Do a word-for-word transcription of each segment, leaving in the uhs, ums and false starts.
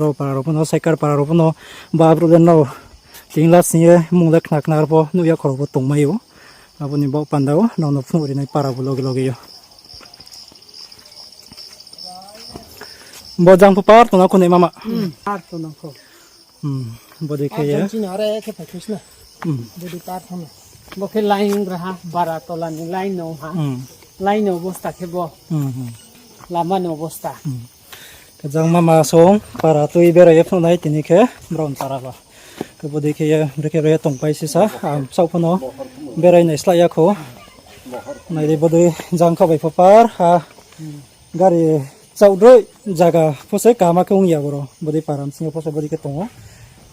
Ro para rao pho no, Saikar para rao pho no, ba abro le no, tini la sing ye mung le khna khna rao pho nuh ya khorao pho tongmai ou. Abo ni baoh panda wo nrao no phnuh ri nai para bo loge loge yo. Bo jang pho par tong na kho nai mama. Ar to nang kho. Hmm, bodei khe ye. Chini are khe phai khe sna. Hmm. Bodei par tong na. Bo khe line gra ha, bara tola ni line no ha. Hmm. Line no obosta khe bo. Hmm, hmm. Lama no obosta. Hmm. Khe jang mama song para tui berai ye phnuh nai tini khe brao ni para ba. Khe bodei khe ye brekhe ro ye tongpai sisa, ang bsaoh pho no berai nai slái ya kho. Nai di bodei jang kha bai pho par ha. Gari chaoh droi zaga pho se kaham khe ong ya boro. Bodei para bsing yo pho se bodei khe tong ou.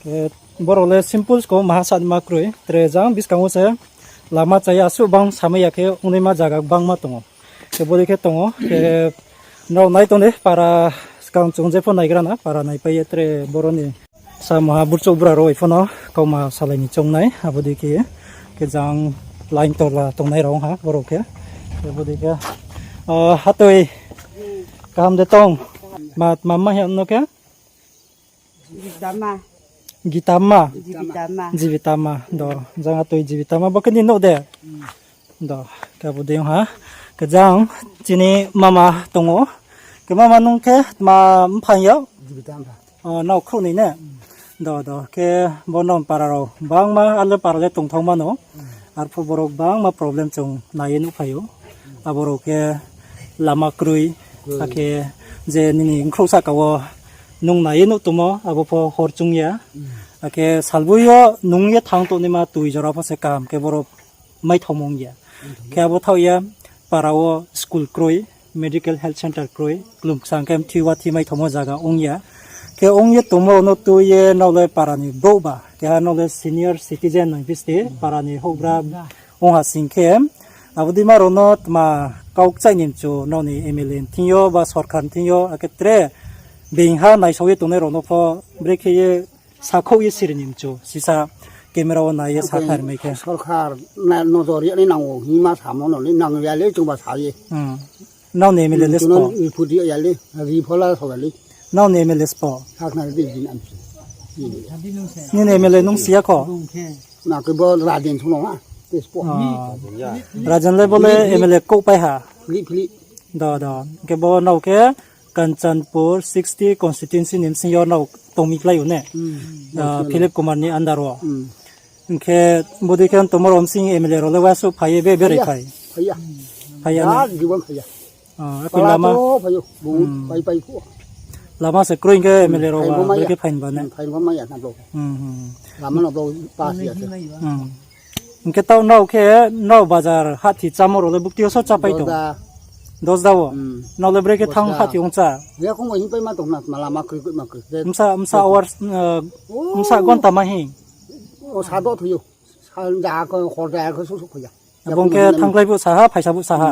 Khe boro le simple sko maha sa ni ma kroi. Tre jang buskang wo se lama chaya asuh bang samai ya khe ongnaima zaga gbangma tong ou. Khe bodei khe tong ou. Khe nrao nai tong di para skang chung je pho naigra na, para naipai ye tre boro ni Samoha burchouh bura rao bai pho no kauma salai ni choung nai, abo dei khe, khe jang line tola tongnai rao ong ha, borao khe. Khe abo dei khe, ah, hatoi, kaham de tong? Ma, ma, ma hing no khe? Gitama. Gitama. Jibitama. Jibitama. Do, jang hatoi Jibitama, bo khe ni nouh de? Do, khe abo dei ong ha. Khe jang chini mama tong ou. Khe mama nung khe tma mphaing ya? Jibitama. O, nrao khrouh ni ne? Do, do. Khe bo nrao para rao bangma ale para le tongthaoma no. Arphuh borok bangma problem chung nai ye nuhphai ou. Abo rao khe lama kroi, akhe je nini nkhrouh sahka wo nung nai ye nuh tongmo, abo pho hor chung ya. Akhe salboi yo nung ye thanng tongnaima toi jora pho se kaham khe borok maithaomo ong ya. Khe abo thaoh ya, para wo school kroi, medical health center kroi, klumksa khe mthi wa thi maithaomo zaga ong ya. Khe ong ye tongmo rao no tui ye nrao le para ni brouh ba, keha nrao le senior citizen no bisti para ni houhgra ong ha sing khe, abo dei ma rao no tma kau kchaih ni mchu, nrao ni M L A thing yo ba sorkar thing yo, akhe tre being ha naisao ye tongnai rao no pho brekhe ye sakhouh ye siri ni mchu, sisa camera wo nai ye sa khnari mai khe. Sorkar na nojor ri nai nang ou, hima samo no le nang ya le chung ba sa ye. Nrao ni M L A le spo? Ri pho di ya le, ri pho la sao ya le. Nrao ni M L A spo? Sakhnari di din amsi. Nini M L A nung si ya kho? Na khe bo Rajen sung no ha, te spo. Rajen le bo le M L A kouhpai ha? Philip, Philip. Do, do. Khe bo nrao khe Kanchanpur sixty constituency ni bsing yo nrao tongmi klái ou ne? Philip Kumar ni under wo. Hing khe bodei khe tongmo rao bsing M L A rao le wasuh phai ye be berai phai? Phai ya. Phai ya ne? Akhe lama? Lama se kroi hing khe M L A rao ba brekhe phai ba ne? Hing khe taoh nrao khe nrao bazar hahthi chámo rao le bukti yo so chápai tong? Dosda wo? Nrao le brekhe thanng hahthi ong chá? Bsa hours, bsa gonta ma hing? Abo ong khe thanngkhlai phuh saha, phaisa phuh saha?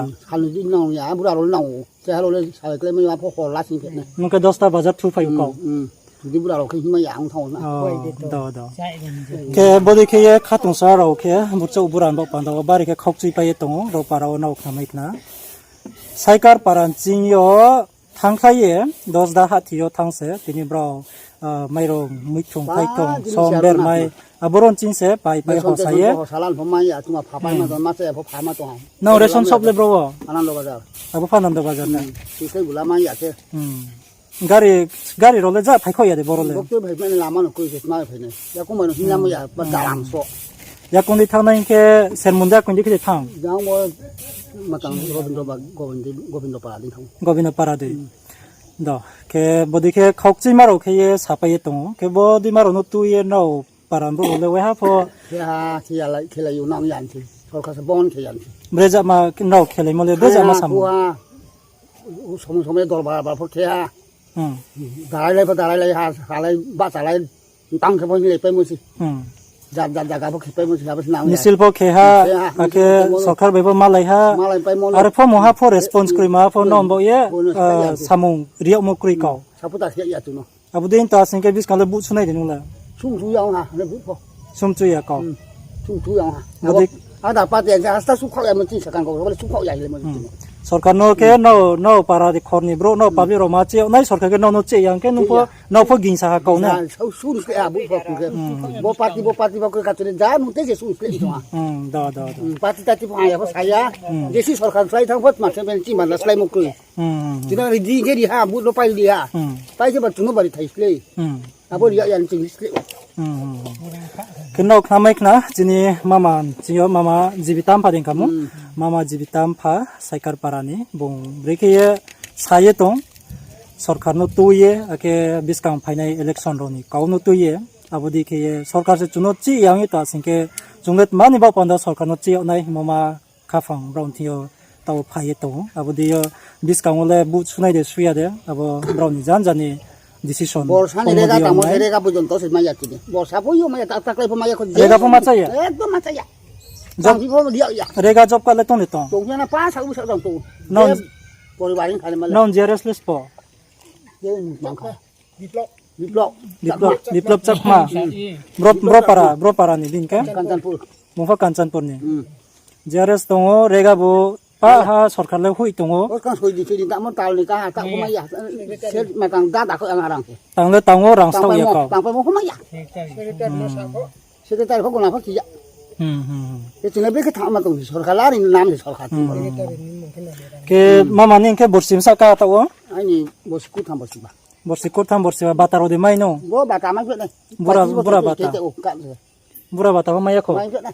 Nung khe dosta bazar thu phai ou kau? Do, do. Khe bodei khe ye khatungsung rao khe burchouh bura ni baoh panda wo bari khe khaukchuipai ye tong ou, rao para wo nrao khnamai khna. Saikar para nching yo thanngkhlai ye, dosda hahthi yo thanng se, tini brao, mairung, muithung, phaithung, som, bermai, abo rao nching se pai pai hosa ye. Nrao ration shop le bro wo? Abo pho Anando Bazar na? Gari rao le ja phaikhaoh ya de boro le? Yakoung dei thanngnai hing khe Sermon dei khe de thanng? Gobinda para dei. Do, khe bodei khe khaukchuima rao khe ye sapai ye tong ou. Khe bodei ma rao no tui ye nrao para brouh rao le waiha pho brezama nrao khelaimo le brezama samung? Darai lai pho darai lai ha, salai bahchalai, tang khe pho hinglai paimo se. Misil pho khe ha, akhe sorkar bai pho malai ha. Are pho mungha pho response kroi ma pho nrao baoh ye samung ri yagmo kroi kau. Abo dei ta sing khe buskang le buh sunai de nung le? Sumchu ya kau. Ada party ang hasta sukhaoh ya mo chini sakang kau, sukhaoh ya hile mo chini. Sorkar no khe no, no para de khor ni brouh no public rao ma chih yag nai, sorkar khe no no chih yang khe nung pho, no pho gingsa ha kau na. Bo party, bo party ba khe kachuni ja nung te je sung sleh tong ha. Party tati pho haya pho saya. Jesi sorkar slái thanng pho ma se ben chi ma na slái mo kroi. Chini ri di khe ri ha, bu no pai ri ha. Pai khe ba chung no bari thai slái. Abo ri ya yang ching slái. Khe no khna mai khna, chini mama, chini yo mama Jibita Mpha dei kha mo. Mama Jibita Mpha, Saikar para ni, bung brekhe ye sa ye tong, sorkar no tui ye, akhe buskang phainai election rao ni kau no tui ye, abo dei khe ye, sorkar se chung no chih yang ye ta sing khe, chung le tma ni baoh panda sorkar no chih yag nai, mama khaphang brao ni thing yo tao phai ye tong ou. Abo dei yo buskang wo le bu sunai de suya de, abo brao ni janja ni decision. Borsa ni rega tamo se rega porjonto se maya tini. Borsa pho yo maya, ta, taklai pho maya kho. Rega pho ma chaya? Ekdom ma chaya. Job, pho ya ya. Rega job card le tong de tong? Tong ya na pa sa u sa tong tong. Non, poribar ni khali mala. Non G R S list po? Biplop. Biplop, Biplop Chakma. Bro, bro para, bro para ni din khe? Kanchanpur. Mungpha Kanchanpur ni. G R S tong ou, rega bo pa ha sorkar le hoih tong ou. Sorkar hoih di, sini tamo tal ni ka ha, ta ko maya. Sel matang da da ko ang arang. Tang le tang ou, rang stao ya kau. Tang pai mo ko maya. Secretary pho gona pho khiya. Khe chini brekhe thang ma tong si sorkar, lari nam si sorkar. Khe mama ni khe borsi bsa ka ta ou? Aini borsi kurtham borsi ba. Borsi kurtham borsi ba, bata rao de mai no? Bo bata mai phe nai. Bura, bura bata. Bura bata pho mai ya kho? Mai phe nai.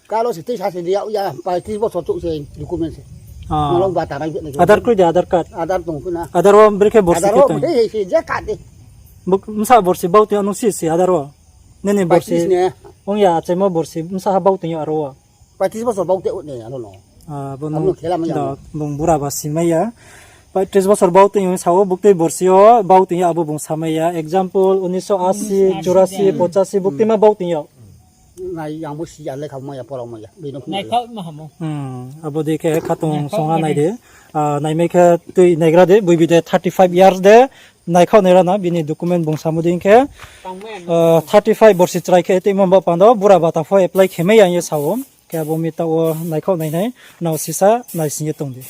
Kalo se tei sa se dia ya, paitris bosor chouh se document se. Malong bata mai phe nai. Aadhaar kroi de, Aadhaar card? Aadhaar tong phe na. Aadhaar wo brekhe borsi khe tong? Hei, hei, se je card de. Bsa borsi bau tong ya nung si se Aadhaar wo? Nini borsi. Paitris ne. Ong ya, achaimo borsi bsa ha bau tong ya aro wo. Paitris bosor bau te ne aro no. Abo no khela mai ya. Bung bura ba si mai ya. Paitris bosor bau tong sa ou, buktui borsi yo bau tong ya abo bung sa mai ya. Example, unisho asi, churasi, pochasi, buktui ma bau tong ya. Nai yang bo si ya, lekha mai ya, porao mai ya. Abo dei khe khatong song ha nai de. Naimai khe tui naigra de, boibi de thirty five years de. Naikhaoh nai ra na, bini document bung samo dei khe, thirty five borsi chrai khe tuimo baoh panda wo bura bata pho apply khe mai ya hing ye sa ou. Khe abo mi taoh wo naikhaoh nai nai, nrao sisa naising ye tong di.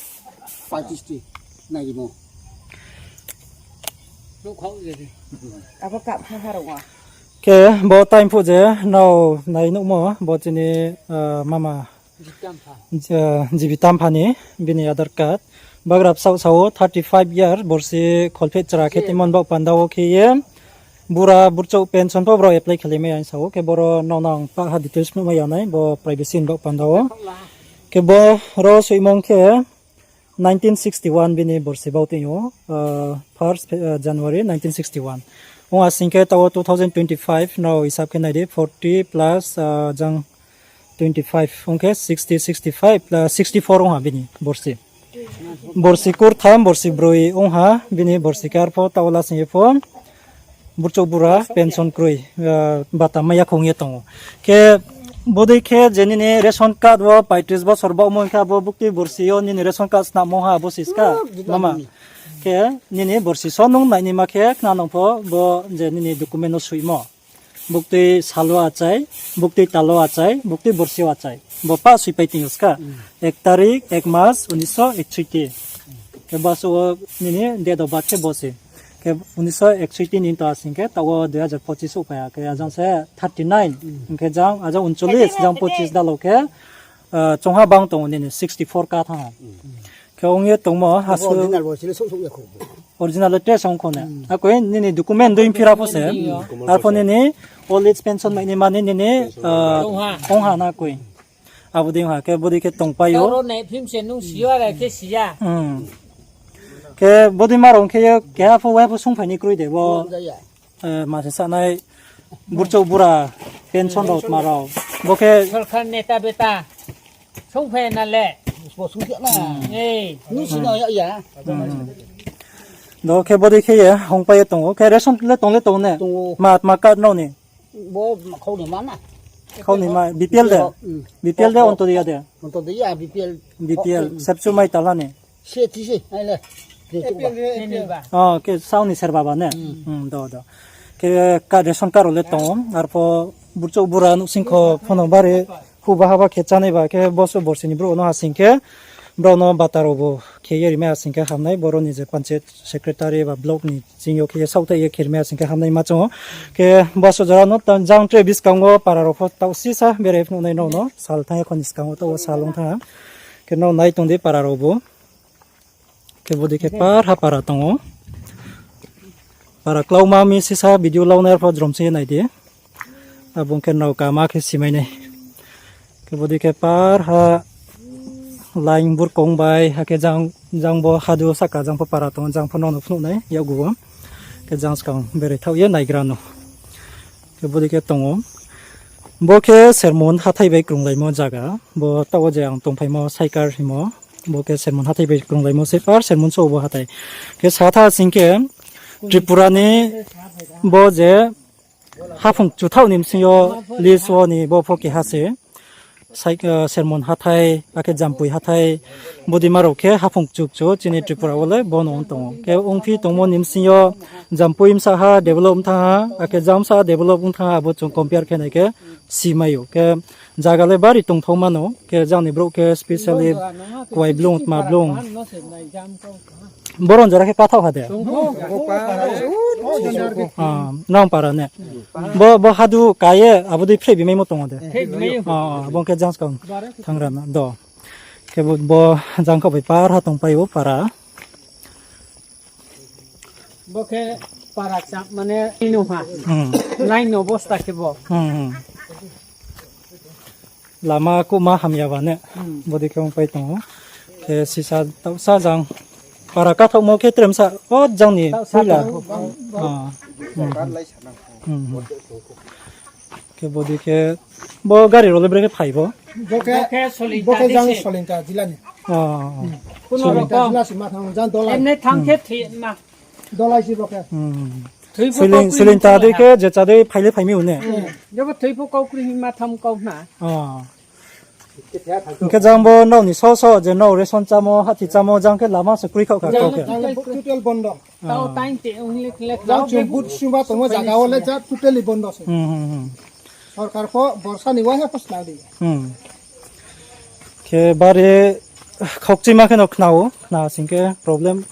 Khe bo time phuh je nrao nai nuhmo, bo chini mama Jibita Mpha ni, bini Aadhaar card. Bagra bsaoh sa ou thirty five year, borsi kholpheh chra khe tuimo baoh panda wo khe ye, bura burchouh pension pho brao apply khelai mai ya hing sa ou, khe boro nrao nang pah ha details phnuh mai ya nai, bo privacy ni baoh panda wo. Khe boro soimung khe nineteen sixty one bini borsi bau tong ou, first January nineteen sixty one. Ong asing khe taoh wo two thousand twenty five, nrao hisab khe nai di, forty plus jang twenty five ong khe sixty, sixty five plus sixty four ong ha bini borsi. Borsi kurtham, borsi broi ong ha bini borsi khe arpho taoh wo lasing ye pho burchouh bura pension kroi, bata mai ya kho ong ye tong ou. Khe bodei khe je nini ration card wo paitris bosor baohmo khe abo buktui borsi yo nini ration card snamo ha abo siska, mama. Khe nini borsi so nung nainaima khe khna nung pho bo je nini document no soimo. Buktui sal wo achai, buktui tal wo achai, buktui borsi wo achai. Bo pah soipai tong ou ska. Ek tarik, ek mas, unisho eksoiti. Khe bo so wo nini date of birth khe bo se. Khe unisho eksoiti ni to asing khe taoh wo dui hazar pochis souhphai ha khe ajang se thirty nine. Hing khe jang ajang uncholish, jang pochis dalo khe chongha bang tong ou nini sixty four ka thanng ha. Khe ong ye tongmo hasu original le test ong kho ne. Akoi nini document dui phira pho se. Arpho nini old age pension mai ni mani nini ong ha na koi. Abo dei ong ha khe bodei khe tongpai ou. Khe bodei ma rao ong khe ye keha pho wai pho sungphai ni kroi de bo. Ma se sanai burchouh bura pension rao tma rao. Bo khe sorkar neta beta sungphai na le. Do khe bodei khe ye hongpai ye tong ou. Khe ration le tong le tong ne? Ma tma card nrao ni? Khau ni ma, B P L de? B P L de, Antyodaya de? B P L, sepchu mai talha ni? Khe sao ni serba ba ne? Do, do. Khe ration card rao le tong ou, arpho burchouh bura nuhsingkho phono bari, huba haba khe chánai ba khe boso borsi ni brouh no ha sing khe, brao no bata rao bo khe ye rimai asing khe hamnai, boro ni je panchayat secretary ba block ni ching yo khe ye saohthaih ye khe rimai asing khe hamnai ma chung ou. Khe bo suh jora no ta-, jang tre buskang wo para rao pho taoh sisa berai phnuh nai nrao no, sal thanng ya kho ni skang wo taoh wo sal ong thanng ha. Khe nrao nai tong di para rao bo. Khe bodei khe par ha para tong ou. Para klauma mi sisa video launai pho jrom se nai di. Abo ong khe nrao kama khe simai nai. Khe bodei khe par ha line burkong bai, akhe jang, jang bo hadu sahka jang pho para tong ou, jang pho nrao no phnuh nai yakgu wo. Khe jang skang berai thaoh ye naigra no. Khe bodei khe tong ou. Bo khe Sermon hathái bai krunglaimo zaga. Bo taoh wo je ang tongphaimo Saikar himo. Bo khe Sermon hathái bai krunglaimo se par Sermon souh bo hathái. Khe satha sing khe Tripura ni bo je haphung chuthaoh ni bsing yo list wo ni bo pho keha se. Sermon hathái, akhe Jampui hathái, bodeima rao khe haphung chukchu chini Tripura wo le bo no ong tong ou. Khe ongphi tongmo ni bsing yo Jampui bsa ha develop ong thanng ha, akhe jang bsa develop ong thanng ha, abo chung compare khe nai khe simai ou. Khe zaga le bari tongthao mano, khe jang ni brouh khe specially kuai blung, tma blung. Boron jora khe kathaoh ha de? Nang para ne? Bo, bo hadu ka ye, abo dei phreh bimaimo tong ou de? Abo ong khe jang skang thanng ra na do. Khe bo, bo jang khaoh bai par ha tongpai ou para. Bo khe para cham mane line no ha. Line no bosta khe bo. Lama kuhma hamya ba ne. Bodei khe ongpai tong ou. Khe sisa taohsa jang para kathaohmo khe tremsa o jang ni puila. Khe bodei khe bo gari rao le brekhe phai bo? Bo khe jang Solinta jila ni. Solinta jila si ma thanng jang Dolai. Emne thanng khe thoi ma. Dolai si bo khe. Solinta dei khe je cha dei phai le phai mi ou ne? Jebo thoi pho kau kroi hing ma tham kau na. Hing khe jang bo nrao ni so so je nrao ration chámo, hahthi chámo, jang khe lama se kroi khaoh kha kau khe. Total bondo. Jang chung but sungba tongmo zaga wo le ja totally bondo se. Sorkar pho borsa ni waiha pho sna di. Khe bari khaukchima khe no khna ou, khna sing khe problem.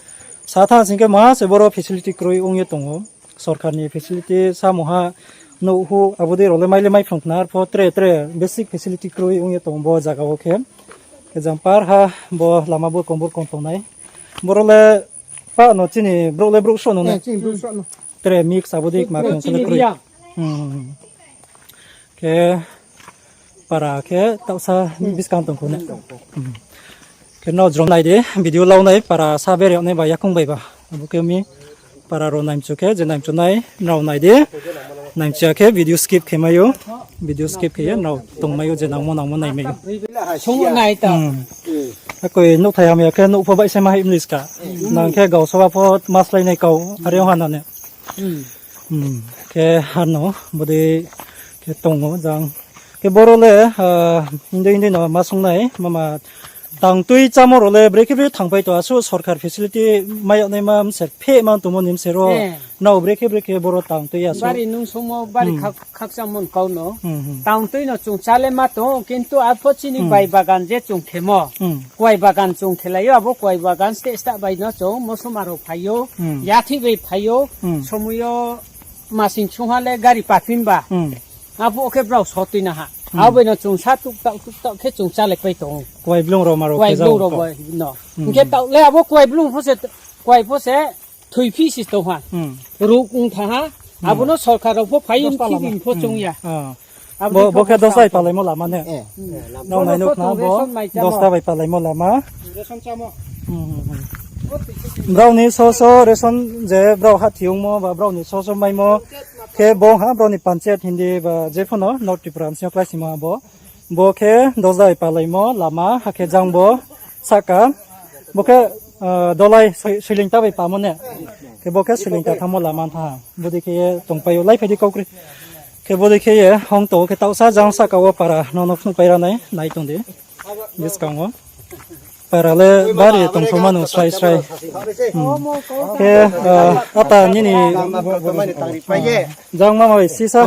Satha sing khe maha se boro facility kroi ong ye tong ou. Sorkar ni facility samungha nouh huh abo dei rao le mai le mai phrung khna, arpho tre tre basic facility kroi ong ye tong ou bo zaga wo khe. Khe jang par ha bo lama burkong burkong tongnai. Boro le pah no chini brouh le brouh sroh no na? Tre mix abo dei kma khe kroi. Khe para khe taohsa buskang tong kho ne. Khe nrao jrom nai di, video lau nai, para sa bere yag nai ba yakoung bai ba. Abo khe mi para rao naimchu khe, je naimchu nai, nrao nai di. Naimchu ya khe video skip khe mai ou. Video skip khe ye nrao tongmai ou, je nangmo nangmo naimai ou. Akoi nouhthai hamya khe nouh pho baihse ma hai mlis ka. Nang khe gau soba pho maslai nai kau, are ong ha na ne. Khe hano, bodei khe tong ou jang. Khe boro le, hindoi hindoi no ma sung nai, mama tangtui chámo rao le brekhe brekhe thangpai tong, asuh sorkar facility mai yag naima mser pheh ma tongmo ni mser ro. Nrao brekhe brekhe boro tangtui ya asuh. Bari nung sungmo bari khakchangmo kau no. Tangtui no chung chá le ma tong, kintu arpho chini bai bagan je chung khemo. Kuai bagan chung khelai ou, abo kuai bagan steh stah bai no chung mosoma rao phai ou, yathih bai phai ou, somoi yo masing sungha le gari paphin ba. Abo khe brao sotui na ha. Abo bai no chung sa tuktaoh tuktaoh khe chung chálaipai tong ou. Kuai blung rao ma rao kuai blung rao bai no. Hing khe taoh le abo kuai blung pho se, kuai pho se thoiphi si tong ha. Ruh ong thanng ha. Abo no sorkar rao pho phai ou, khibin pho choung ya. Bo khe dosta bai palaimo lama ne? Nrao nai nuh khna bo, dosta bai palaimo lama. Brao ni so so ration je brao hahthi ongmo ba brao ni so so maimo khe bo ha brao ni panchayat hindi ba je pho no North Tripura bsing yo kláisingmo abo. Bo khe dosta bai palaimo lama, akhe jang bo sahka. Bo khe Dolai Soilingta bai pamo ne? Khe bo khe Soilingta thanngmo lama thanng ha. Bodei khe ye tongpai ou, lai phai di kau kroi. Khe bodei khe ye hong tong ou khe taohsa jang sahka wo para no no phnuhpai ra nai, nai tong di. Buskang wo. Para le bari tongthoma no srai srai. Khe, ata nini jang mama bai sisa.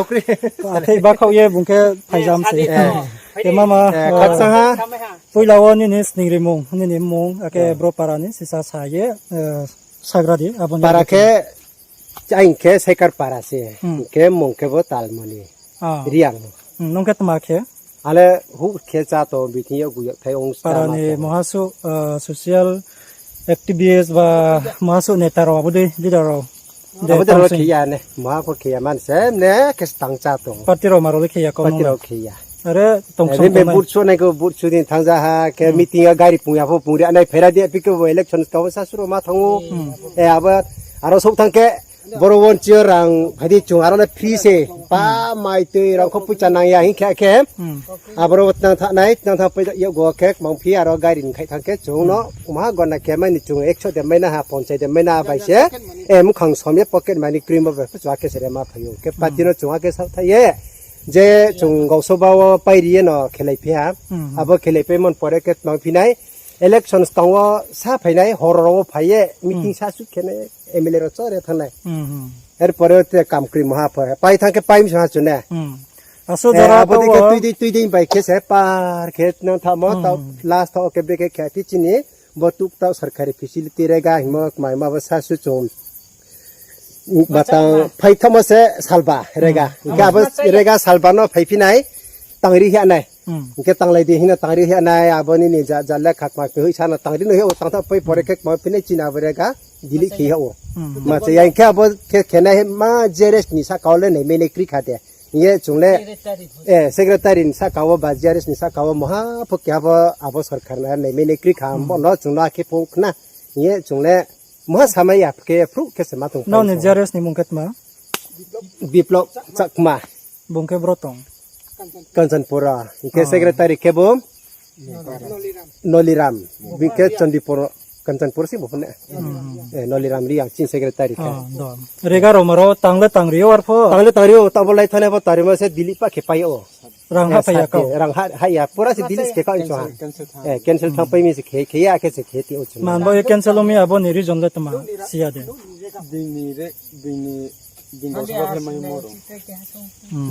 Aphei bakhaoh ye bung khe phaijam se. Khe mama, eh, khakchang ha. Poila wo nini sningrimung, nini mmung, akhe bro para ni sisa sa ye, eh, sagra di, abo ni para khe, aing khe Sekar para se, khe mmung khe bo Talmoni. Riang. Nung khe tma khe? Ale huh khe chá tong, bithing yo guyok thai ong para ni moha suh, eh, social activist ba moha suh neta rao abo dei leader rao. Abo dei rao khe ya ne, moha pho khe ya man se, ne khe stang chá tong. Party rao ma rao le khe ya kau party rao khe ya. Are tong song be tongnai. Vote su nai khe vote su din thanng ja ha, khe meeting yo gari pung ya pho pung ri nai, phera di, pi khe bo election kau sa suro ma thanng ou. E abo, aro souh thanng khe, boro won chi yo rang phai di chung aro le free se, pa mai tui rang kho poicha nang ya hing khe khe. Aboro tnang thanng nai, tnang thanng pai yakgo khe, kmang phi aro gari ni khaih thanng khe chung no, maha gona khe mai ni chung ekso de mai na ha, ponchai de mai na ha bai se, e, mkhang som ye pocket money kroi ma bai, chung akhe se re ma phai ou. Khe party no chung akhe saohthaih ye, je chung gausoba wo pairi ye no khelai phi ha, abo khelai paimo ni pore khe tmang phi nai, election skang wo sa phai nai, hor rao wo phai ye, meeting sa suh khe nai, M L A rao chore thanng nai. Er pore te kam kroi maha pho, pai thanng khe pai mi sa ha chu ne. Abo dei khe tui dei, tui dei bai khe se par khe nang thanngmo, last thaoh khe brekhe khe phi chini, bo tuk taoh sorkari facility rega hingmo kmaima bo sa su chung. Batang phai thanngmo se salba rega. Hing khe abo rega salba no phai phi nai, tangri hya nai. Hing khe tanglai di hing no tangri hya nai, abo nini ja, ja le khakma khe hoih sa no tangri no hya ou, tang thaoh pai pore khe kma phi nai chini abo rega delete khe hya ou. Ma se ya hing khe abo khe khe nai ma G R S ni sahka wo le naimai nai kroi kha de. Hing ye chung le, secretary ni sahka wo ba G R S ni sahka wo maha pho keha pho abo sorkar no naimai nai kroi kha, bo no chung no akhe pho khna. Hing ye chung le maha samai ya khe phruh khe se ma tong. Nrao ni G R S ni mmung khe tma? Biplop Chakma. Bung khe bro tong? Kanchanpur o. Hing khe secretary khe bo? Noliram. Bung khe Chandipur, Kanchanpur se bo phone. Noliram Reang chini secretary khe. Rega rao ma rao tang le tangri ou arpho? Tang le tangri ou, tabo lai thanng nai pho tangri ma se delete pa khe pai ou. Rang ha phai ya kau? Rang ha, ha ya, pura se delete khe kau incho ha. Cancel thanngpai mi se khe, khe ya khe se khe ti ou chung. Man bo ye cancel ong mi abo ni reason le tma si ya de?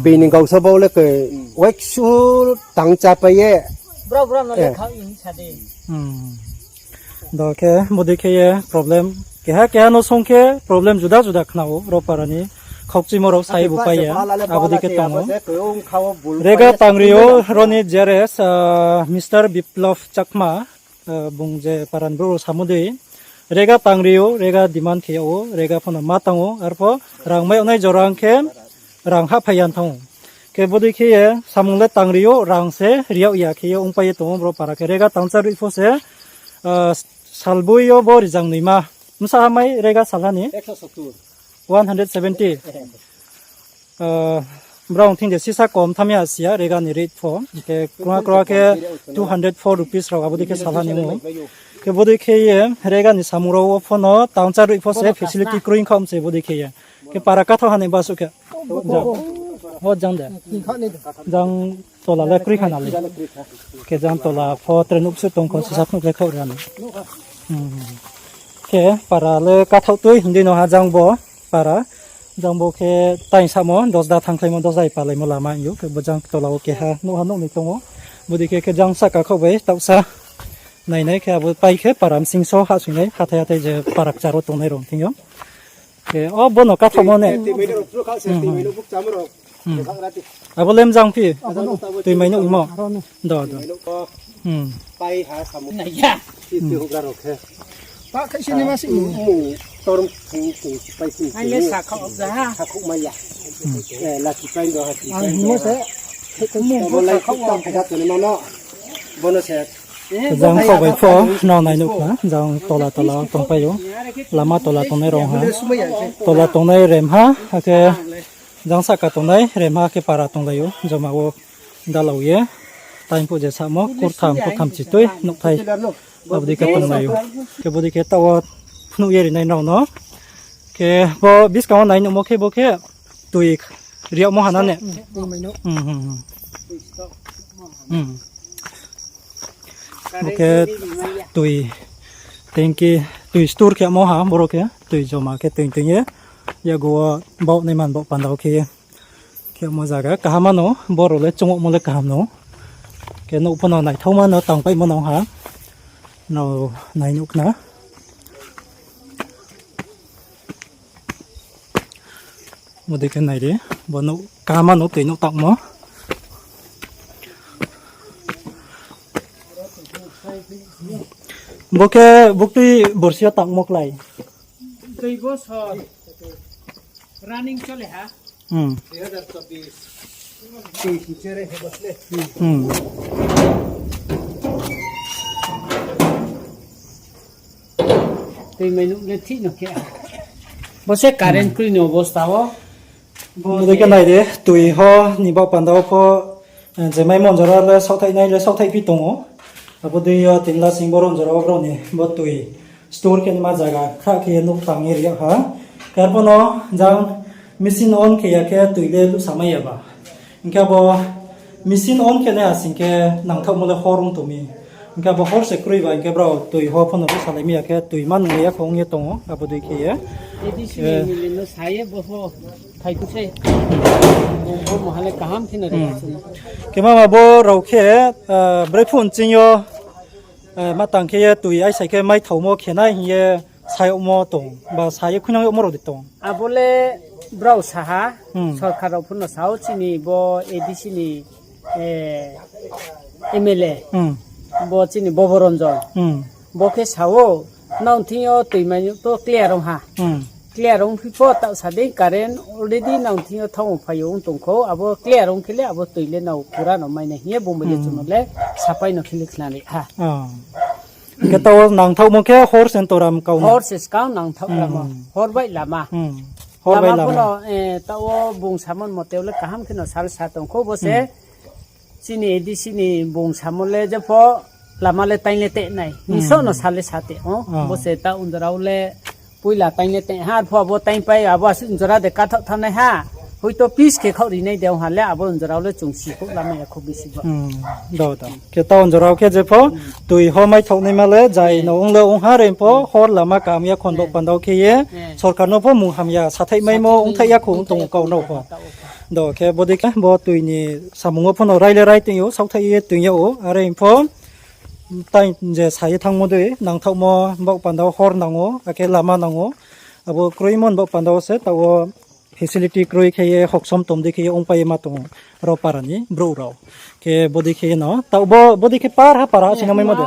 Bini gausoba wo le khe, waiksu tang chápai ye. Do khe bodei khe ye problem. Keha keha no song khe problem juda juda khna ou, ro para ni khaukchimo rao sai bu pai ye. Abo dei khe tong ou. Rega tangri ou, ro ni G R S, Mister Biplop Chakma, bung je para ni brouh rao samo dei. Rega tangri ou, rega demand khe yag ou, rega pho no ma tang ou, arpho rang mai yag nai jora ong khe rang hahphai ya thanng ou. Khe bodei khe ye samung le tangri ou, rang se ri yag ya khe ye ongpai ye tong ou brouh para khe. Rega tangcháruh pho se, salboi yo bo rizang noima. Bsa ha mai rega salha ni? One hundred seventy. Brao thing de sisa kom tham ya si ya, rega ni rate pho. Khe krungha krungha khe two hundred four rupees rao abo dei khe salha ni ou. Khe bodei khe ye rega ni samung rao wo pho no tangcháruh pho se facility kroi kha om se bodei khe ye. Khe para kathaoh ha ni basuh khe. Jang de. Jang tola le kroi kha na le. Khe jang tola pho tre nuhsuh tong kho, sisa phnuh le khaoh ri ni. Khe para le kathaoh tui hing di no ha jang bo para. Jang bo khe taing samo, dosda thanngkhlaimo, dosda ipalaimo lama hing ou. Khe bo jang tola wo keha nuh ha nuh ni tong ou. Bodei khe, khe jang sahka khaoh bai taohsa nainai khe abo pai khe para bsing so hahsoing nai, hathái hathái je para kchar wo tongnai rao thing yo. Khe o bo no kathaohmo ne. Abo le mjang phi? Toimai nuhmo? Do, do. Jang khaoh bai pho nrao nai nuh khna, jang tola tola tongpai ou. Lama tola tongnai rao ha. Tola tongnai remha, akhe jang sahka tongnai remha khe para tonglai ou. Joma wo dalau ye, taing phuh je samo, kurtham, kurtham chi tui, nouhthai. Abo dei khe tonglai ou. Khe bo dei khe taoh wo phnuh ye ri nai nrao no. Khe bo buskang wo nai nuhmo khe bo khe tui ri yagmo ha na ne? Bo khe tui tanki, tui store khe yagmo ha, boro khe tui joma khe tui tui ye. Yago wo baoh nai man baoh panda wo khe ye. Khe mo zaga kaham ano, boro le chungmo le kaham no. Khe nouh pho no naithaoma no tangpaihmo no ha. No nai nuh khna. Bodei khe nai di, bo nouh kaham no tui nouh tangmo. Bo khe buktui borsi yo tangmo klái. Tui bo so running chole ha. Hmm. Hmm. Tui mai nuh le thik no khe. Bo se current kroi ni obosta o. Bo dei khe nai di, tui ho ni baoh panda wo pho, eh, je maimo jora le saohthaih nai le saohthaih phi tong ou. Abo dei yo tini la sing boro jora wo brao ni bo tui store khe nima zaga khrah khe ye nouh tang ye ri yag ha. Khe arphuh no jang machine on khe ya khe tui le luhsa mai ya ba. Hing khe abo machine on khe nai asing khe nangthaohmo le hor ong tong mi. Hing khe abo hor se kroi ba, hing khe brao tui ho pho no luhsalai mi ya khe tui ma nunglai ya kho ong ye tong ou, abo dei khe ye. A D C ni M L A no sa ye bo pho phai khe se. Bo, bo maha le kaham khe no ri ya se. Khe mama bo rao khe, ah, brephuh nching yo, ah, ma tang khe ye tui aisai khe maithaomo khe nai hing ye sa yagmo tong, ba sa ye khuinang yagmo rao de tong. Abo le brao sa ha, sorkar rao pho no sa ou chini bo A D C ni, eh, M L A. Bo chini Boboronjon. Bo khe sa ou, nang thing yo tui mai nuh to clear ong ha. Clear ong phi pho taoh sa dei current already nang thing yo thanng phai yo ong tong kho, abo clear ong khe le abo tui le nao pura no mai nai hing ye bung bai le chung no le sapai no khe le khna ri ha. Khe taoh nangthaohmo khe hor se ntoram kau no. Hor se skang nangthaoh lama, hor bai lama. Hor bai lama pho no, eh, taoh wo bung samon mote le kaham khe no sal sa tong kho bo se. Chini A D C ni bung samo le jepho lama le taing le teh nai. Nso no sa le sa teh o. Bo se ta unjora wo le poila taing le teh ha, arphuh abo taing pai abo asuh unjora de kathaoh thanngnai ha. Hoito pis khe khaoh ri nai de ong ha le abo unjora wo le chung si khouh lamai ya khouh bisi bo. Khe ta unjora wo khe jepho tui ho maithaoh naima le jai no ong le ong ha re pho hor lama kaham ya khon bo panda wo khe ye sorkar no pho mung hamya sathaih maimo ongthaih ya khou ong tong ou kau no pho. Do khe bodei khe bo tui ni samung wo pho no rai le rai tong ou, saohthaih ye tong yag ou, are pho tai je sa ye thanngmo dei nangthaohmo baoh panda wo hor nang ou, akhe lama nang ou, abo kroimo ni baoh panda wo se taoh wo facility kroi khe ye hoksom tom dei khe ye ongpai ye ma tong ou ro para ni brouh rao. Khe bodei khe ye no taoh bo bodei khe par ha para ha sing no maimo de.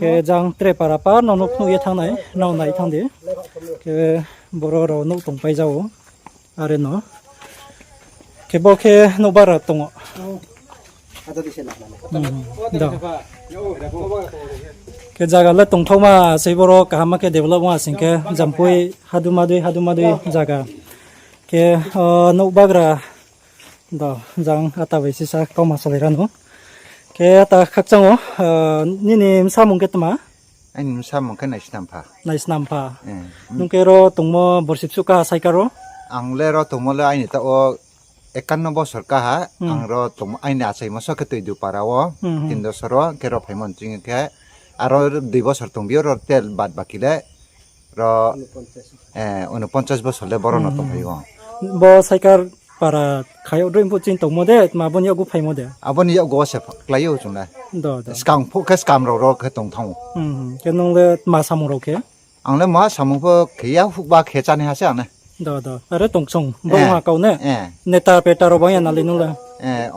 Khe jang tre para par no no phnuh ye thanng nai, nrao nai thanng di. Khe boro rao nouh tongpai ja ou. Are no. Khe bo khe nouhbagra tong ou. Khe zaga le tongthaoma sei boro kaham khe develop ong asing khe Jampui haduma dei, haduma dei zaga. Khe, o, nouhbagra do, jang ata bai sisa kauma salai ra nou. Khe ata khakchang ou, nini bsa mung khe tma? Aini bsa mung khe Naisnampha. Naisnampha. Nung khe ro tongmo borsi bsuh kaha saikar wo? Ang le ro tongmo le aini taoh wo ekanno bosor kaha, ang ro tongmo aini achaimo so khe Tuidupara wo, Tindosor wo, khe ro phaimo nching khe, aro dui bosor tongbi ou, ro tel bad baki le, ro, unoponchas bosor le boro no tongphai ou. Bo saikar para khai yag droi phuh chini tongmo de, tma abo ni yakgu phaimo de? Abo ni yakgu wo se klái ou chung le. Skang phuh khe skam rao ro khe tongthanng ou. Khe nung le tma samung rao khe? Ang le ma samung pho khe ya, hukba khe chánaiha se ang le. Are tongsong, brouh ha kau ne? Neta peta rao bang ya na le nung le?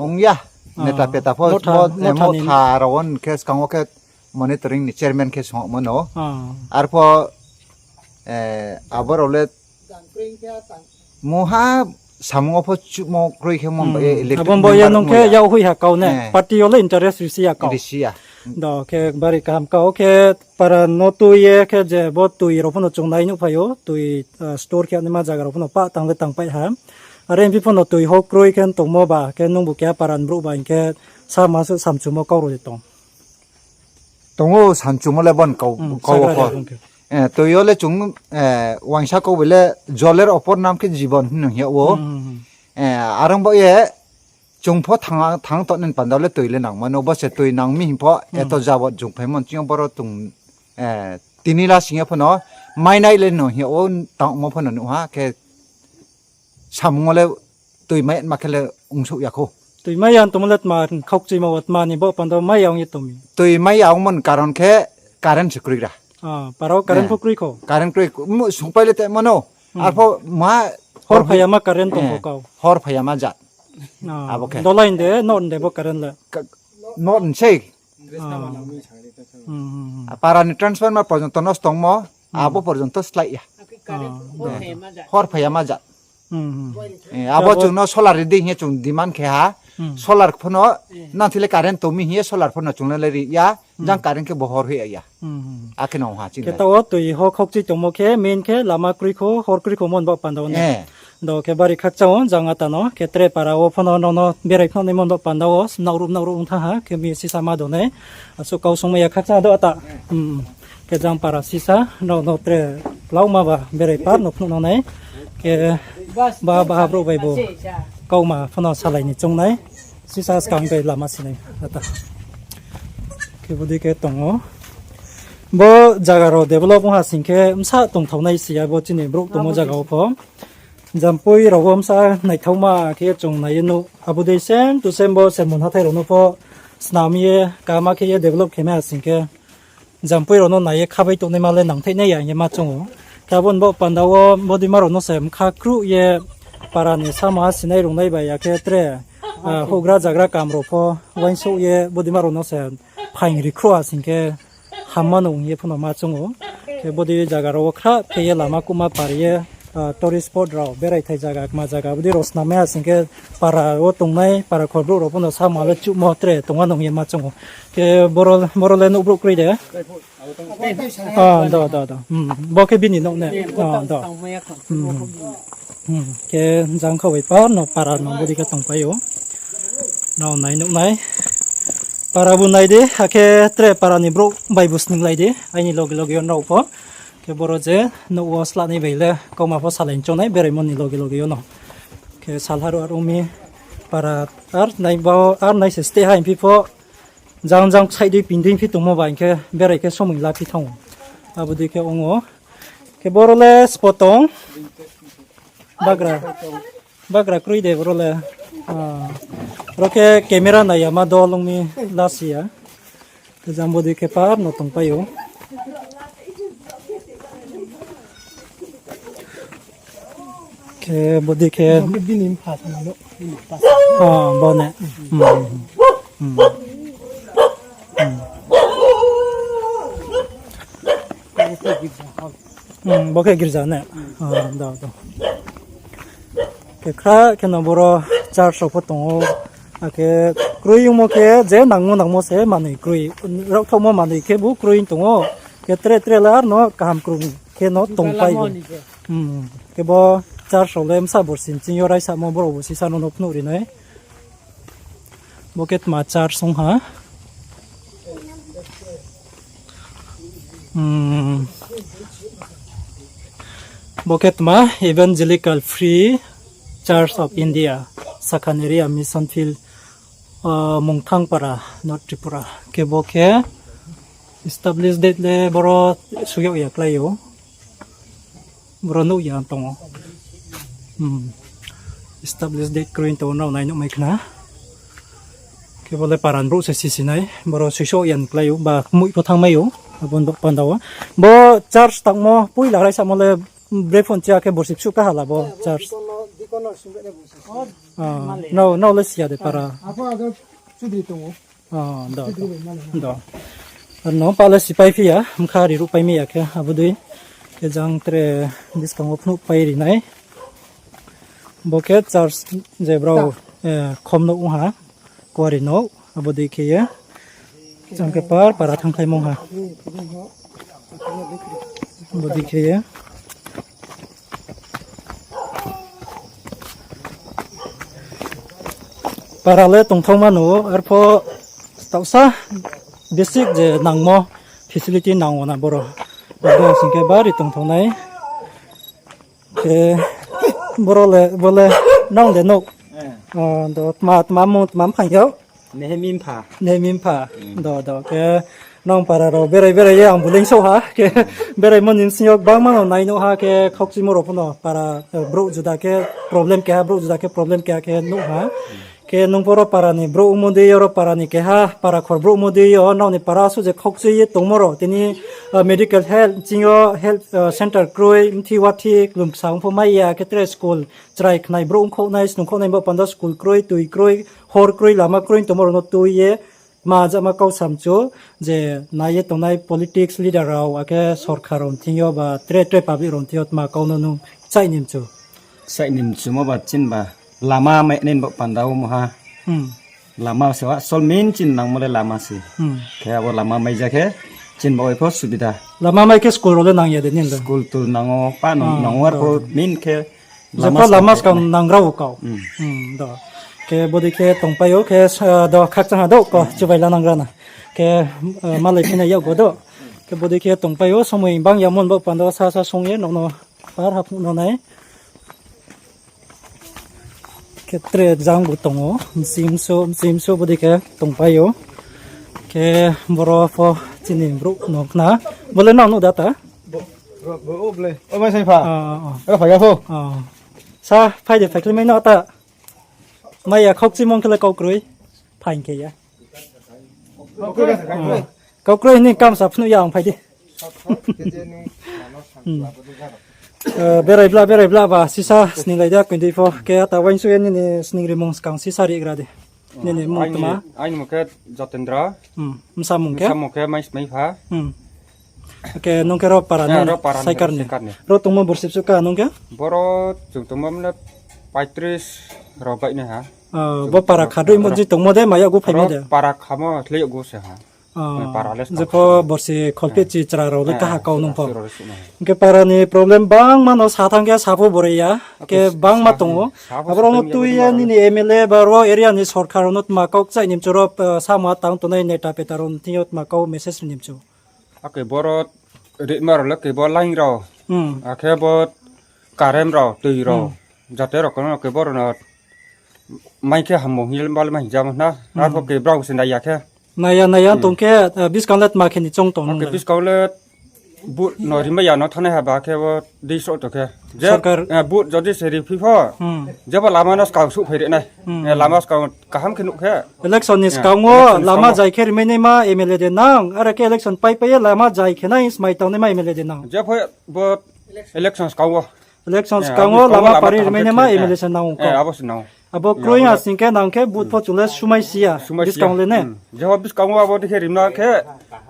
Ong ya. Neta peta pho, motha rao wo khe skang wo khe monitoring ni chairman khe songmo no. Arpho, abo rao le mungha samung wo pho chuhmo kroi khe mo bai ye elected member ong ya. Abo bo ye nung khe yak hoih ha kau ne? Party yo le interest risi ya kau. Do khe bari kaham kau khe para no tui ye khe je bo tui rao pho no chung nai nuhphai ou, tui, store khe naima zaga rao pho no pah tang le tangpai ha. Are phi pho no tui ho kroi khe tongmo ba khe nungbu keha para ni brouh ba hing khe sama suh samchumo kau rao de tong? Tong ou, samchumo le bon kau, kau wo pho. Tui yo le chung, uaingsa kau bai le, জলের অপর নাম khe জীবন hing no hing yag ou. Are ong baoh ye, chung pho thanng, thanng tongnai panda le tui le nangmo no, bo se tui nang mi hing pho, eto jabot chung phaimo nching yo boro tong, tini la sing yo pho no, mainai le no hing yag ou, tangmo pho no nuh ha khe, samung wo le tui mai ma khe le ongsouh ya khou. Toi mai ya tongmo le tma khaukchuimo wo tma ni bo panda wo mai ya ong ye tong mi? Toi mai ya ongmo ni karon khe current se kroi ra. Ah, para wo current pho kroi kho. Current kroi, sungpai le te mano. Arpho ma hor phai ya ma current tong kho kau. Hor phai ya ma jat. Abo khe. Dola ni de, no ni de bo current le. No ni sei. Para ni transformer porjonto nosto ongmo, abo porjonto slái ya. Hor phai ya ma jat. Abo chung no solar ri di hing ye chung demand khe ha. Solar pho no, nang thile current tong mi hing ye solar pho no chung le ri ya. Jang current khe bo hor hoih ya. Akhe no ha chini. Khe taoh wo toi ho khaukchui tongmo khe main khe lama kroi kho, hor kroi kho mon bo panda wo ne. Do khe bari khakchang ou jang ata no, khe tre para wo pho no nrao no berai phnuh nai mon bo panda wo, naoruh naoruh ong thanng ha, khe mi sisa ma do nai. Asuh kau sungmai ya khakchang do ata. Khe jang para sisa, nrao no tre klauma ba berai par no phnuh nang nai. Khe ba, ba brouh bai bo kauma pho no salai ni choung nai. Sisa skang bai lama si nai ata. Khe bodei khe tong ou. Bo zaga rao develop ong ha sing khe bsa tongthao nai si ya bo chini brouh tongmo zaga wo pho. Jampui rao wo bsa naithaoma khe ye chung nai ye nuh. Abo dei same to same bo Sermon hathái rao no pho snam ye, kaham khe ye develop khe mai ha sing khe. Jampui rao no nai ye khabai tongnaima le nangthaihnai ya hing ye ma choung ou. Khe abo ni bo panda wo bodeima rao no se bkha kruh ye para ni samung ha sinai rungnai bai ya khe tre, houhgra zagra kam rao pho uaingsouh ye bodeima rao no se phaing ri khruh ha sing khe hamma no ong ye pho no ma choung ou. Khe bodei zaga rao wo khrah khe ye lama kuma par ye, tourist spot rao, beraithai zaga, kma zaga, bodei rao snam mai ha sing khe para wo tongnai, para khor brouh rao pho no samung le chuhmo tre tongma nung ye ma choung ou. Khe boro le nouh brouh kroi de? Do, do, do. Bo khe bini nouh ne? Do. Khe jang kha bai par no para no bodei khe tongpai ou. Nrao nai nuh nai. Para bu nai di, akhe tre para ni brouh bai bu sninglai di, aini loge loge yo nrao pho. Khe boro je nouh wo slanai bai le kauma pho salai choung nai beraimo ni loge loge yo no. Khe salha ruh ar ong mi para ar nai se stay ha hingphi pho. Jang jang ksaih dei ping dei phi tongmo ba hing khe berai khe somoi laphi thanng ou. Abo dei khe ong ou. Khe boro le spot tong. Bagra. Bagra kroi de boro le. Ro khe camera nai ya ma dol ong mi lasi ya. Khe jang bodei khe par no tongpai ou. Khe bodei khe. Bo ne. Bo khe girza ne. Khe khra khe no boro church rao pho tong ou. Akhe kroi ongmo khe je nangmo nangmo se manoi kroi. Raohthaohmo manoi khe bu kroi tong ou. Khe tre tre le ar no kaham krung khe no tongpai ou. Khe bo church rao le bsa borsi nching yo raisamo brouh bu sisa no no phnuh ri nai. Bo khe tma church ong ha. Bo khe tma Evangelical Free Church of India, Sakhan Area Mission Field, Mungthang para, North Tripura. Khe bo khe establish date le boro soi yag ya klái ou. Boro nuh ya tong ou. Establish date kroi tong ou, nrao nai nuh mai khna. Khe bo le para ni brouh se sisi nai, boro soiso ya ni klái ou, ba kmoih pho thanngmai ou, abo ni panda wo. Bo church tangmo poila raisamo le bre phone chia khe borsi ksuh kaha la bo church. Nrao le si ya de para. Ano pa le sipai phi ya, bkha ri ruhpai mi ya khe, abo dei. Khe jang tre buskang wo phnuh pai ri nai. Bo khe church je brao khom nouh ong ha, kuari nouh, abo dei khe ye. Jang khe par para thanngkhlaimo ong ha. Abo dei khe ye. Para le tongthaoma no, arpho taohsa basic je nangmo facility nang ou na boro. Abo sing khe bari tongthao nai. Khe boro le, bo le nang de nouh. Do tma, tma mung, tma mphang yag? Nehmi mpha. Do, do. Khe nang para rao berai berai ye ang bu lengsouh ha. Khe beraimo ni bsing yo gbangma no nai nuh ha, khe khaukchuimo rao pho no para, brouh juda khe problem keha, brouh juda khe problem keha khe nuh ha. Khe nung pho ro para ni brouh ongmo dei yo, ro para ni keha para khor brouh ongmo dei yo, nrao ni para asuh je khaukchui ye tongmo rao, tini medical health, ching yo health center kroi, mthi wathi, klum ksa ong pho mai ya, khe tre school chrai khnai brouh ongkhouhnai, snungkhouhnai bo panda school kroi, tui kroi, hor kroi, lama kroi tongmo rao no tui ye, ma jama kau samchu, je nai ye tongnai politics leader rao, akhe sorkar rao thing yo ba tre tre public rao thing yo tma kau no nung chaih ni mchu. Chaih ni mchumo ba chini ba lama mai nai bo panda wo maha. Lama se wa sol main chini nangmo le lama se. Khe abo lama mai ja khe chini ba oi pho subida. Lama mai khe school rao le nang ya de nini le? School tu nang o, pa nang, nang o arpho main khe Jepho lama skang nangra wo kau. Khe bodei khe tongpai ou, khe do khakchang ha do ko, chubai la nangra na. Khe malai phinai yakgo do. Khe bodei khe tongpai ou, somoi bang yamo ni bo panda wo sa sa song ye, nrao no par haphuh no nai. Khe tre jang bo tong ou, mchimsu, mchimsu bodei khe tongpai ou. Khe boro pho chini brouh no khna. Bo le nrao nuh da ta? Sa phai de, phaikhlai mai no ta. Mai ya khaukchimung khe le kau kroi. Phaing khe ya. Kau kroi ni kamsa phnuh ya ang phai di. Berai bla, berai bla ba, sisa sninglai da, koi dei pho. Khe ata uaingsouh ye nini sningrimung skang sisa rigra di. Nini mung tma? Aini mung khe Jatendra. Bsa mung khe? Bsa mung khe Maismaipha. Khe nung khe ro para ni, Saikar ni. Ro tongmo borsi bsuh ka nung khe? Boro chung tongmo mle paitris rao baih nai ha. Bo para khadoimo ji tongmo de, ma yakgu phaimo de? Para khamo khle yakgu se ha. Jepho borsi kholphehchi chra rao le kaha kau nung pho. Hing khe para ni problem bangma no sa thanng khe sa pho bore ya. Khe bangma tong ou. Abo rao no tui ye nini M L A ba ro area ni sorkar rao no tma kau kchaih ni mchu ro, samo tang tongnai neta peta rao thing yo tma kau message ri ni mchu. Akhe boro ritma rao le khe bo line rao. Akhe bo current rao, tui rao. Jate rao kono khe boro no mai khe hammo hing ye bale ma hing jamo na. Arpho khe brao se nai ya khe. Nai ya, nai ya tong khe, buskang le tma khe ni choung tong nung le? Buskang le vote no rimai ya no thanngnai ha ba khe bo dei sroh tong khe. Vote jodi se riphi pho, jepho lama no skang souhphai ri nai. Lama skang kaham khe nuh khe. Election ni skang wo lama jai khe rimai naima M L A de nang, are khe election paipai ye lama jai khe nai smai tangnaima M L A de nang? Jepho bo election skang wo. Election skang wo lama pari rimai naima M L A se nang ou kau. Abo kroi ha sing khe nang khe vote pho chung le sumai si ya. Buskang le ne? Jepho buskang wo abo dei khe rimna khe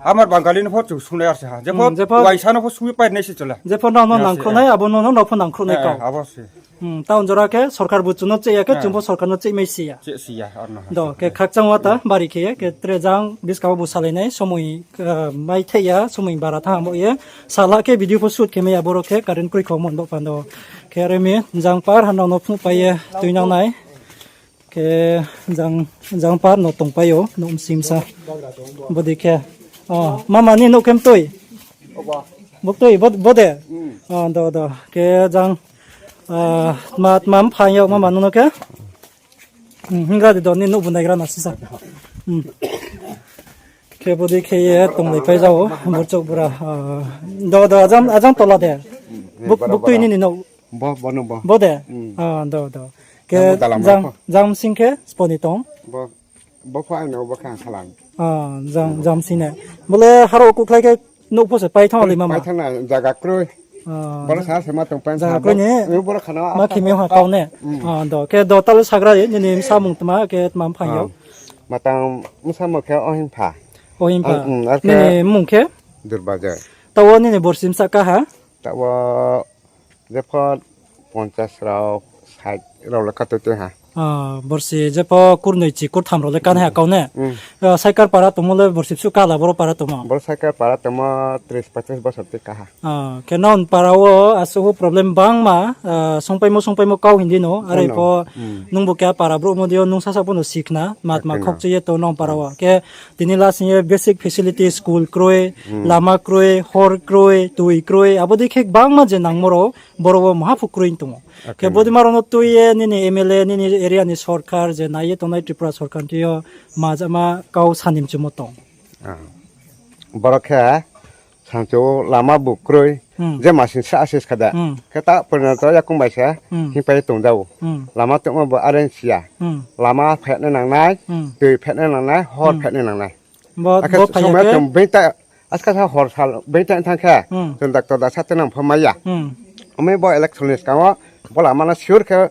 amar Bangali no pho chung sunai ar se ha. Jepho uaingsa no pho sui pai nai se chole. Jepho nrao no nangkhruh nai, abo no nrao pho nangkhruh nai kau. Taoh jora khe sorkar bu chung no cheh ya khe, chung pho sorkar no chehmai si ya. Do, khe khakchang wa ta, bari khe ye, khe tre jang buskang wo bu salai nai, somoi, maitheh ya, somoi bara thanng abo ye, sala khe video pho shoot khe mai ya, boro khe current kroi kho mon bo pando. Khe are mi, jang par ha nrao no phnuhpai ye tuinang nai. Khe jang, jang par no tongpai ou, nouh msimsa. Bodei khe, mama ni nouh khe mtui? Buktui, bo, bo de? Do, do. Khe jang, tma, tma mphaing yag mama nung no khe? Hing gra di do, nini nouh bu naigra na sisa. Khe bodei khe ye tonglaipai ja ou, burchouh bura. Do, do, ajang, ajang tola de? Buktui nini nouh? Bo de? Do, do. Khe jang, jang bsing khe sbo ni tong? Jang, jang bsing ne. Bo le haro kuhkhlai khe nouh pho se pai thanng lai mama? Zaga kroi ni? Ma khe mi ha kau ne? Do, khe do ta le sagra di, nini bsamung tma, khe tma mphaing yag? Matang bsamung khe Ohimpha. Ohimpha. Nini mmung khe? Taoh wo nini borsi bsa kaha? Taoh wo jepho ponchas rao, sait rao le katui tui ha. Borsi jepho kurnoi chi kurtham rao le kanaiha kau ne? Saikar para tongmo le borsi bsuh kala boro para tongmo? Boro Saikar para tongmo tris poichas bosor tui kaha. Khe nrao ni para wo asuh problem bangma, songpaimo songpaimo kau hing di no, are pho nung bo keha para brouhmo dei yo nung sasa pho no sikhna, matma khaukchui ye tong nrao para wo. Khe tini lasing ye basic facility, school kroi, lama kroi, hor kroi, tui kroi, abo dei khe gbangma je nangmo rao, boro wo maha pho kroi tong ou. Khe bodei ma rao no tui ye nini M L A, nini area ni sorkar je nai ye tongnai Tripura sorkar thing yo majama kau sa ni mchumo tong? Boro khe Thangcho lama bu kroi, Hmm. je masing sa asis khada. Hmm. Khe ta purna to yakung bai se, Hmm. hingpai tong jao. Hmm. Lama tongma bo areng siya. Hmm. Lama phetna nangnai, Hmm. tui phetna nangnai, hor Hmm. phetna nangnai. Bo, Akhe bo phai somaya khe? Tong bengta, aska sa hor sal bengta thang khe, Hmm. tong doctor da sa tenang pho maya. Hmm. Omi bo election ni skang wo, bo lama no sure khe,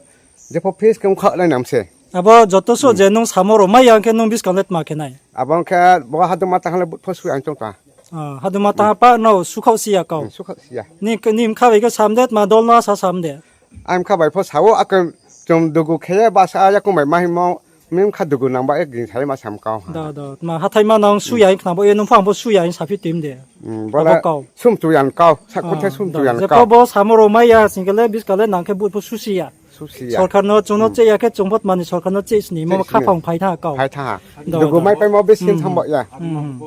jepho fees khe ongkha lai nam se. Abo joto so Hmm. je nung samo ro maya khe nung buskang le tma khe nai? Abo khe bo haduma tang le but pho suya ang chong ta. Ah, haduma tang pa no sukhaoh siya kau. Hmm, sukhaoh siya. Ni, ni mkha bai khe sam de, tma dol no sa sam de. Ai mkha bai pho sao, akhe chung dugu khe ye basa yakung bai ma hingmo, mi mkha dugu nang ba ye ging sa ye ma sam kau ha. Da, da. Ma hathai ma nang suya hing khna bo ye nung phang bo suya hing saphi tim de. Hmm, Abo bole kau. Sum tuyan kau, sakuthe Ah, sum da. tuyan Jepho kau. Bo samo ro maya sing khe le buskang le nang khe but pho susiya. Susiya. Sorkar no chung no Hmm. cheh ya khe chung bo tma ni sorkar no cheh sini mo Cheh sini. khaphang phai tha kau. Phai tha. Da, Dugu da. mai pai mo bisi Hmm. thang bo ya. Hmm.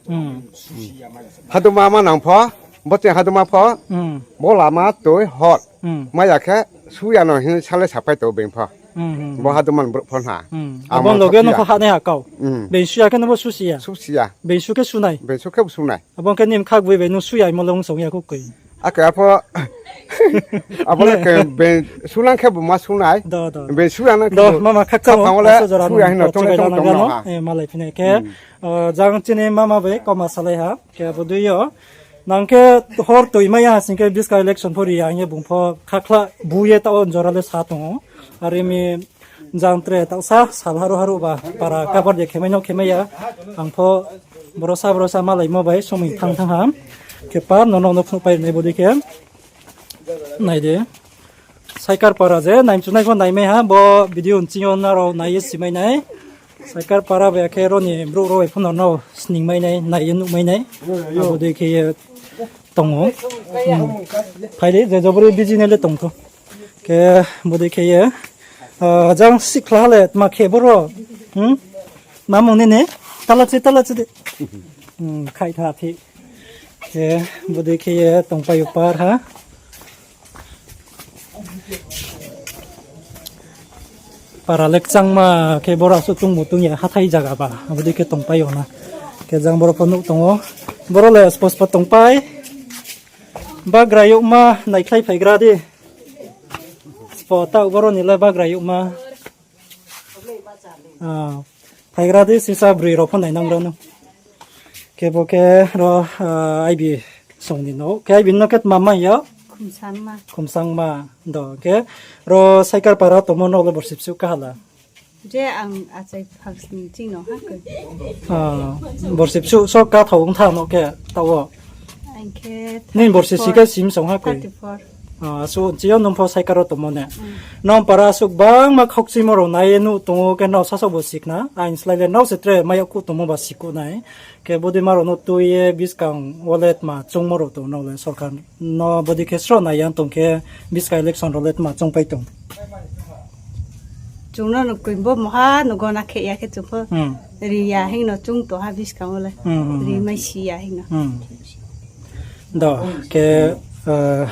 Hmm. Haduma ma nang pho, bo ching haduma pho, Hmm. bo lama tui hor. Hmm. Maya khe suya no hing sale sapai to beng pho. Hmm, hmm, Bo hmm. haduma ni brouh pho na. Hmm. Ang Abo ma loge no thapia. kho ha nai ha kau. Hmm. Beng suya khe no bo susiya. Susiya. Beng su khe sunai. Beng su khe bo sunai. Abo khe nim khak bui bai nung suya mo long song ya kho koi. Ake apho. Abo le ke beng sulang khe bo ma sunai. Do, do, do. Beng sulang khe Do, bo mama khak khak khang mo, le aso jora suya nung hino to tong le chabai tong lana tong gano. no ha. Eh, malai phine khe. Hmm. Ah, jang chini mama bai koma salai ha. Khe abo dui yo. Nang khe hor toi maya sing khe buskang election pho ri ya hing ye bung pho khakhla bu ye tao jora le sa tong ou. Are mi jang tre tao sa sal haru haru ba para kabar de khemai no khemai ya. Ang pho borosa borosa malai mo bai somoi thang thang ha. Khe pa no no no phnuh pai nai bodei khe. Nai de. Saikar para je, naimchunai pho naimai ha, bo video nching yo nrao nai ye simai nai. Saikar para bai khe ro ni brouh rao bai pho no no sning mai nai, nai ye nuh mai nai. Abo dei khe ye tong ou. Hmm. Phai di, je jobori busy nai le tong thou. Khe bodei khe ye, ah, jang sikhla ha le tma khe boro. Hmm? Mamung nini? Tala chi, tala chi di. Hmm, khai tha phi. Khe bodei khe ye tongpai ou par ha. Para le kchangma khe boro asuh tongmo tong ya hathái zaga ba. Abo dei khe tongpai ou na. Khe jang boro pho nuh tong ou. Boro le spo spo tongpai. Bagra youhma naikhlai phaigra di. Spo taoh boro ni le bagra youhma. Ah, phaigra di sisa broi rao pho nainang ro no. Khe bo khe ro, ah, aibi song ni no. Khe aibi no khe tma mai ya? Khumsangma. Khumsangma. Do, khe ro Saikar para tongmo no le borsi bsuh kaha la? Je ang achai phangsni ching no ha khe. Ah, borsi bsuh so kathao ong tha no khe tao. Ang khe Nini borsi si khe thirty-four. Sim song ha khe. Thirty-four. Ah, asuh nching yo nung pho Saikar wo tongmo ne. Hmm. Nung para asuh bangma khaukchimo rao nai ye nuh tong ou khe nrao sasaoh bo sikhna. Aini slái le nrao se tre mai yag kuh tongmo ba sikuh nai. Khe bodei ma rao no tui ye buskang wo le tma choungmo rao tong nrao le sorkar no bodei khe sroh nai ya tong khe buskang election rao le tma choungpai tong. Chung no no koi bo moha no gona khe ya khe chung pho Hmm. ri ya hing no chung to ha buskang wo le. Hmm, hmm, hmm. Ri mai si ya hing no. Hmm. Do, khe, eh,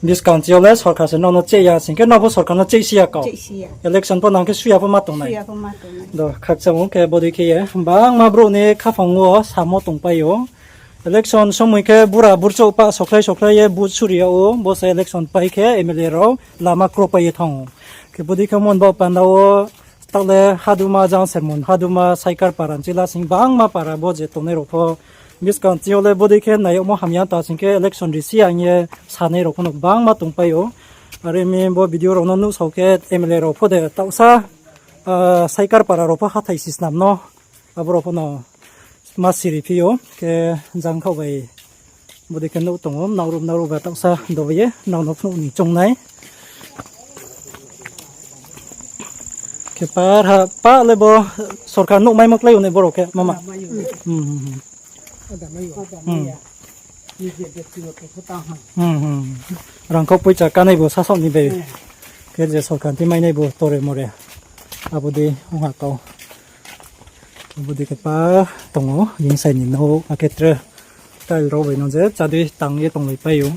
buskang chi yo le sorkar se nrao no cheh ya sing khe nrao pho sorkar no cheh si ya kau. Cheh si ya. Election pho nang khe suya pho ma tong nai. Suya pho ma tong nai. Do, khakchang ou khe bodei khe ye. Bangma brouh ni khaphang wo samo tongpai ou. Election somoi khe bura burchouh pah sokhlai sokhlai ye vote suri yag ou. Bo se election pai khe M L A rao lama kropai ye thanng ou. Khe bodei khe mon baoh panda wo taoh le haduma jang sermon, haduma Saikar para nching la sing bangma para bo je tongnai rao pho. Buskang chi yo le bodei khe nai yagmo hamya ta sing khe election ri si ya hing ye sanai rao pho no bangma tongpai ou. Are mi bo video rao no nuhsao khe M L A rao pho de taohsa, ah, Saikar para rao pho hathái si snam no. Abo rao pho no ma siri phi ou, khe jangkhaoh bai bodei khe nouh tong ou, naoruh naoruh ba taohsa dobe ye, nrao no phnuh ni choung nai. Khe par ha, pah le bo sorkar nouh maimo klái ou nai boro khe, mama. Hmm, hmm, hmm. Hmm. Hmm, hmm. Rangkhou poicha kanai bo sasaoh ni bai. Khe je sorkar ti mainai bo tore more. Abo dei ong ha kau. Abo dei khe pa tong ou, yin sai ni nouh, akhe tre tile rao bai no je chádui tang ye tonglai pai ou.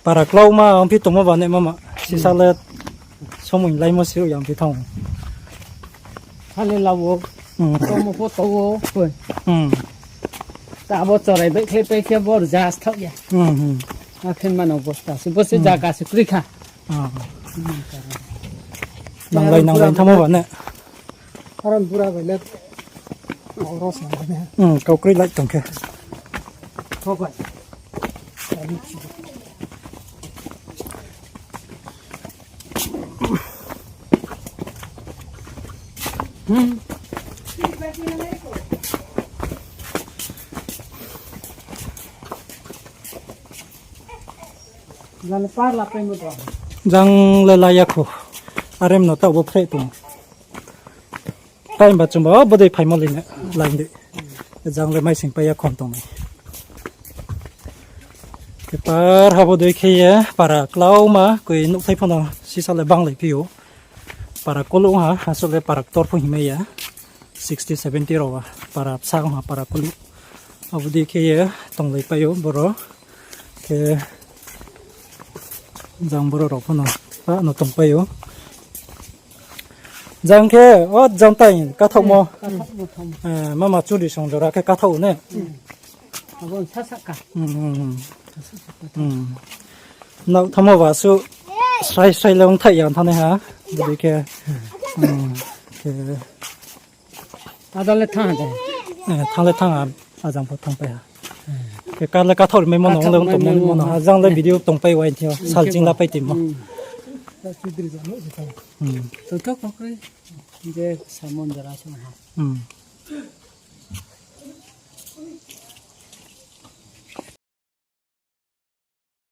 Para klauma ongphi tongmo ba ne mama. Sisa le somoi laimo si ya ongphi thanng. Sale la wo. Hmm. Tomo pho to wo. Oi. Hmm. Ta bo chorai bai khe pai khe bo rja sthaoh ya. Hmm, hmm. Akhe mano bosta se bo se Hmm. jaga se kroi kha. Ah. Hmm, ta. Nanglai, nanglai thanngmo ba ne. Aron bura bai le. Oro sa ne. Hmm, kau kroi lai tong khe. Kau bai. Hmm. Jang le la ya kho. Arem no taoh bo phreh tong. Time ba chungba, o bodei phaimo lai na, lai di. Jang le maising pai ya khon tong nai. Kepar ha bodei khe ye, para klauma, koi nouhthai pho no sisa le banglai phi ou. Para kolu ha, asol le para ktor pho hingmai ya. Sixty, seventy rao ba, para bsa ha, para kolu. Abo dei khe ye, tonglai pai ou, boro. Khe, jang boro rao pho no, pa no tongpai ou. Jang khe, o jang tai kathaohmo. Hmm, kathaohmo thaohmo. Eh, mama churi song jora khe kathaoh ne. Hmm. Abo sa sahka. Hmm, hmm, hmm. Sa sahka. Hmm. Nao thanngmo ba su srai srai le ong thai ya thanng nai ha. Bodi khe. Hmm. Khe. Ada le thanng ha de. Eh, thanng le thanng ha, ajang pho thanngpai ha. Hmm. Khe kar le kathaoh rimai mo no, kathaoh ong le ong tongmo mo no. Ajang le video tongpai wai thio, sal ching la pai timo. Hmm. Hmm. Tongtho kokroi. Je samon jora song ha. Hmm.